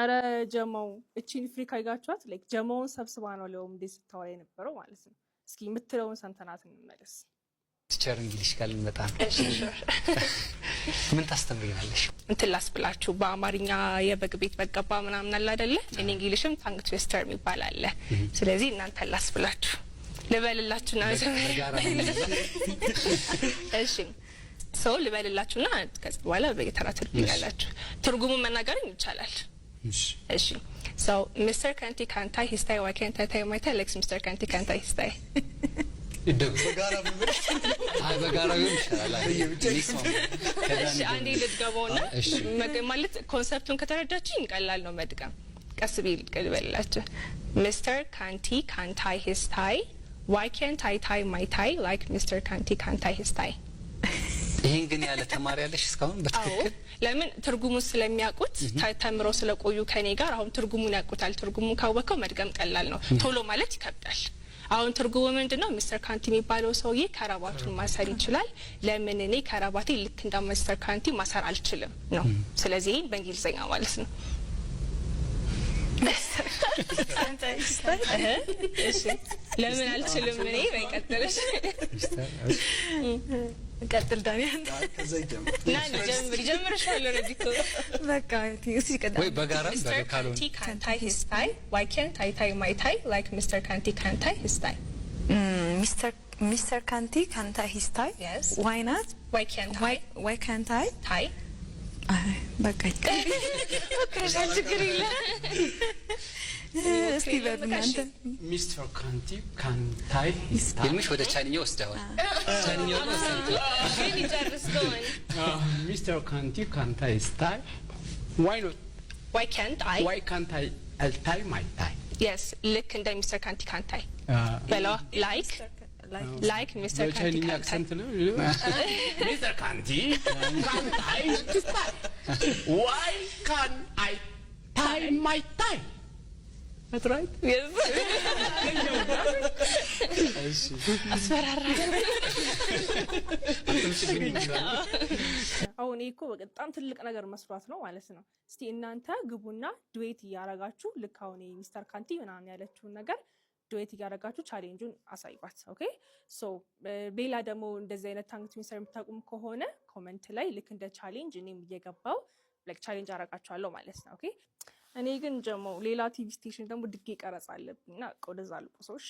ኧረ ጀማው፣ እቺን freak አይጋችኋት? Like ጀማውን ሰብስባ ነው ሊያውም እንዴት ስታወራ የነበረው ማለት ነው። እስኪ የምትለውን ሰምተናት እንመለስ። Teacher English ጋር ልንመጣ ነው። እሺ፣ sure. ምን ታስተምሪናለሽ? እንትን ላስብላችሁ፣ በአማርኛ የበግ ቤት በገባ ምናምን አለ አይደለ? In English ም tongue twister የሚባል አለ። ስለዚህ እናንተ ላስብላችሁ ልበልላችሁና በጋራ እሺ፣ so ልበልላችሁና ከዚ በኋላ በየተራ ትሉኛላችሁ። ትርጉሙን መናገርም ይቻላል። እሺ፣ ሶ ሚስተር ካንቲ ካንታይ ሂስታይ ዋይ ካንት አይ ታይ ማይ ታይ ላይክ ሚስተር ካንቲ ካንታይ ሂስታይ? ይደጉ። አይ፣ በጋራ ቢሆን ይሻላል። አይ፣ እኔ እስማማለሁ። እሺ፣ አንዴ ልድገመውና እሺ። ማለት concept ኡን ከተረዳችሁ ቀላል ነው መድገም። ቀስ ብዬ ልበልላችሁ። ሚስተር ካንቲ ካንታይ ሂስ ታይ፣ ዋይ ካንት አይ ታይ ማይ ታይ ላይክ ሚስተር ካንቲ ካንታይ ሂስ ታይ? ይህን ግን ያለ ተማሪ ያለሽ እስካሁን? አዎ። በትክክል? ለምን፣ ትርጉሙን ስለሚያውቁት፣ ተምረው ስለቆዩ ከኔ ጋር አሁን ትርጉሙን ያውቁታል። ትርጉሙን ካወቀው መድገም ቀላል ነው። ቶሎ ማለት ይከብዳል። አሁን ትርጉሙ ምንድን ነው? ሚስተር ካንቲ የሚባለው ሰውዬ ከረባቱን ማሰር ይችላል። ለምን እኔ ከረባቴ ልክ እንደ ሚስተር ካንቲ ማሰር አልችልም ነው። ስለዚህ ይህን በእንግሊዝኛ ማለት ነው። እሺ፣ ለምን አልችልም እኔ? በይቀጥልሽ። ቀጥል ዳንኤል። ከዛ ይጀምር። ና ጀምር፣ ጀምርሻለሁ። Already እኮ። በቃ እስኪ ቀጥል። ወይ በጋራ ሚስተር በሉ ካልሆነ። ካንቲ ካንታይ ሂስ ታይ፣ ዋይ ካንት አይ ታይ ማይ ታይ ላይክ ሚስተር ካንቲ ካንታይ ሂስ ታይ? ሚስተር ካንቲ ካንታይ ሂስ ታይ። Yes. ዋይ ናት። ዋይ ካንት አይ ዋይ ካንት አይ ታይ። በቃ። ሞክረሻል፣ ችግር የለም። እስቲ በሉ እናንተ። ሚስተር ካንቲ ካንታይ ሂስታይ። ይልምሽ ወደ ቻይንኛ ወስደዋል። ቻይንኛ ወስደዋል። ግን ይጨርስ ከሆነ። ሚስተር ካንቲ ካንታይ ሂስታይ ዋይ ኖት። ዋይ ካንት አይ። ዋይ ካንት አይ አልታይ ማይ ታይ። Yes፣ ልክ እንደ ሚስተር ካንቲ can tie በለዋ፣ like Mister ካንቲ በቻይንኛ can tie። Accent ነው። ሚስተር ካንቲ can tie his tie, why can I tie my tie? That's right. Yes. አስፈራራ። አትምጭብኝ ይላል። አሁን ይሄ እኮ በጣም ትልቅ ነገር መስሏት ነው ማለት ነው። እስቲ እናንተ ግቡና duet እያረጋችሁ ልክ አሁን ይሄ ሚስተር ካንቲ ምናምን ያለችውን ነገር duet እያረጋችሁ challenge ኡን አሳይባት። Okay, so ሌላ ደግሞ እንደዚህ አይነት tongue twister የምታውቁም ከሆነ comment ላይ ልክ እንደ challenge እኔም እየገባው like challenge አረጋችኋለሁ ማለት ነው። Okay፣ እኔ ግን ደግሞ ሌላ TV station ደግሞ ድጌ ቀረጻ አለብኝ እና ወደዛ ልቁሶሽ።